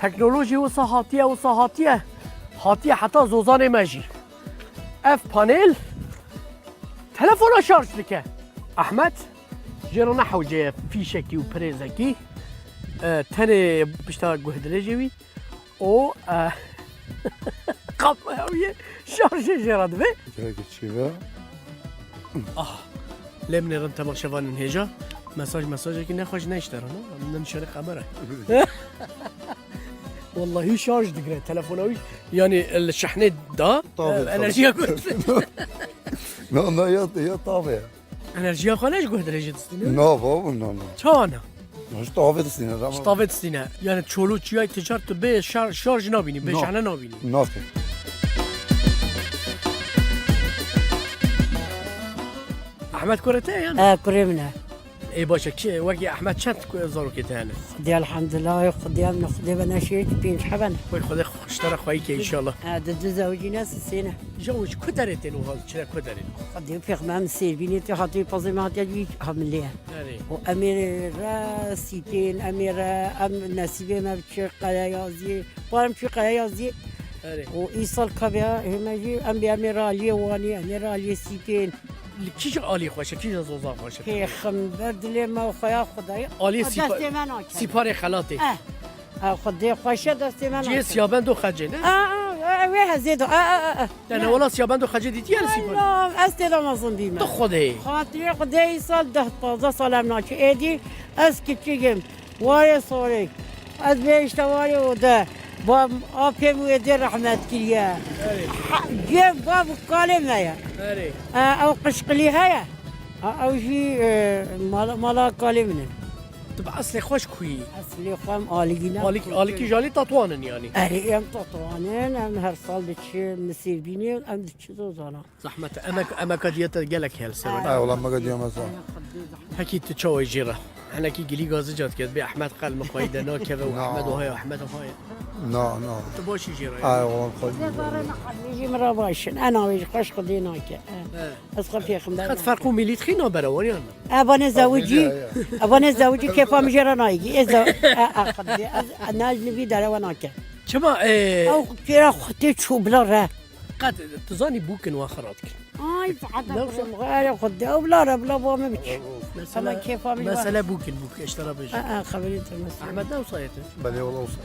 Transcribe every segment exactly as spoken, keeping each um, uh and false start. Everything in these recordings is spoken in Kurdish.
Teknolojî wisa hatiye, wisa hatiye. Hatiye heta zozanê me jî. Ev panel telefona şarj dike. Ehmed jê re nehewce ye fîşekî û pirêzekî. E, tenê pişta guhdirêjê wî û, e, qapaya wî yê şarjê jê re dibe. Gerek çi be? Ah, lê min êrin temaşevanên hêja. Mesaj, mesajekî nexweş ne ji te re, ne? Min nişanê qemera. Wallahî şarj digre telefona wî. Yanî li şehnê da, Tabii, e, enerjiya tabii. Ku. No, no, ya, ya tabii. Enerjiya xwe ne ji guh dirêjê distîne? Na, baba, na, na. Çawa na? Na, ji tavê distîne, tamam. Ji tavê distîne. Yani çolû çiyayê ticar tu bê şar-, şarj nabînî, bê No. şehne nabînî. Nasıl? Ahmet kurê te yani? E, kurê min e. Ê baş e, kî, wekî Ehmed çend ku-, zarokê te hene? Xwedê elhamdulillah, Xwedê em ne, Xwedê ve neşêt, pênc heben. Wek Xwedê xweştara xweyî ke inşallah. E, di du zewicîne sisêne. Jawiş ku derê tên û hal çire ku derê? Xwedê pêxember min sêrbînê tê hatî pazê me hatiye cî hamilê ye. Erê. Û em ê re sîpên, em ê re, em nesîbê me bi çi qere yaziyê. Parem çi qere yaziyê. Erê. Û îsal kabe ya, hême jî, em bê em ê re aliyê wanî, em ê re aliyê sîpên. Li kîja alî xweş e, kîja zoza xweş e? Pêxember dilê me û xweya Xwedayê. Aliyê O sîpa-, destê me nake. Sîparê xelatê. Eh. Ha, Xwedê xweş e destê me nake. Cihê siyabend û xecê, ne? Ah, ah, ah, wê hezê do. Ah, ah, ah, ah. Te Ne. newala siyabend û xecê dîtiye li sîparê? Allah, ez tê de mezin bîme. Tu Xwedê. Xatirê Xwedê îsal deh pazdeh sal em naçe. Êdî ez kiçik im. Warê sorê. Ez bê işte warê o de. Bab apê min wê dê rehmet kiriye. Evet. Ha, cê bab kalê me ye. Erê. E, ew qişqilî heye. Ha, ew jî, e, mala, mala kalê min e. Tu bi eslê xweş ku yî? Eslê xwe em Alîgî ne. Alîk-, Alîkî ji alî Tatwan in yanî? Erê, em Tatwan in, em her sal diçin, misêrbînê, em diçin zozana. Zehmet e. Emek, emeka diye te gelek hel sewer. Ay, ulan mega diye masa. Pekî tu çawa jê re? Henekî gilî gazî cat ket, bê Ehmed qel min xweyî de nakeve û Na. Ehmed o haya, Ehmed o haya. Na, na. Tu baş î jê re? Ay, ulan xweyî. Zerre ne xwedî jî min re baş in. Ena wê ji xweş Xwedê nake. He. Ez xwe pêxember Qet nake. Ferq û mîlît xî nabere wan yan? E, vanê zewicî, Tabii, ya, ya. e, vanê zewicî kêfa min jê re nayî. Ez de, e, e, Xwedê, ez, e, ne ji nivî dere we nake. Çima, e, Ew kêra xwe tê çû bila re. Qet, tu zanî bûkin wan xira dikin. Ay, saeta Ne kurim, xwe, erê Xwedê, ew bila re, bila ba me biçî. Mesela, Hema kêfa min mesele var. Bûkin, bûk, eştera bêjin. E, e, xeberê te mesela. Ehmed ne wisa ye tu? Belê, wala wisa.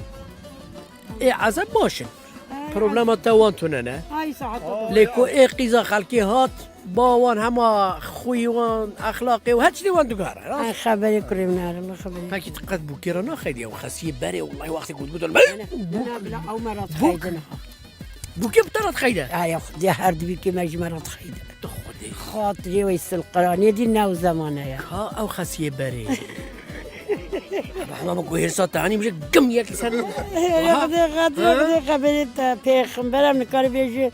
Ê, ezeb baş in. Ay, Problema te wan tune ne. Ay, saeta Lê ku ê qîza xelkê hat, ba wan hema xwî wan, exlaqê û her tiştê wan diguhere, rast? Ay, xeberê kurê min are, min xeberê. Pekî tu qet bûkê re naxeydiye û xesiyê berê, wellahî wextê ku digotin, Nene, bûk, nene, bila ew me re bûk. Dixeydin ha. Bûkê bi te re dixeyde? Ay, Xwedê her dibî kê me ji me re dixeyde. Tu Xwedê. Xatirê wê silqiranê dî ne ew zemane ye. Ka ew xesiyê berê. Hema min ku hêrsa te anî, min gim yek ser. Xwedê, Xwedê, Xwedê xeberê te, pêxember em nikare bêjî.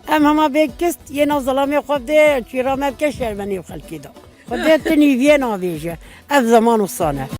Em hema bê kist, yê na zilamê xwe dê, çîra me bike şermenê xelkê de. Xwedê tu nîviyê navêje. Ev zeman wisa ne.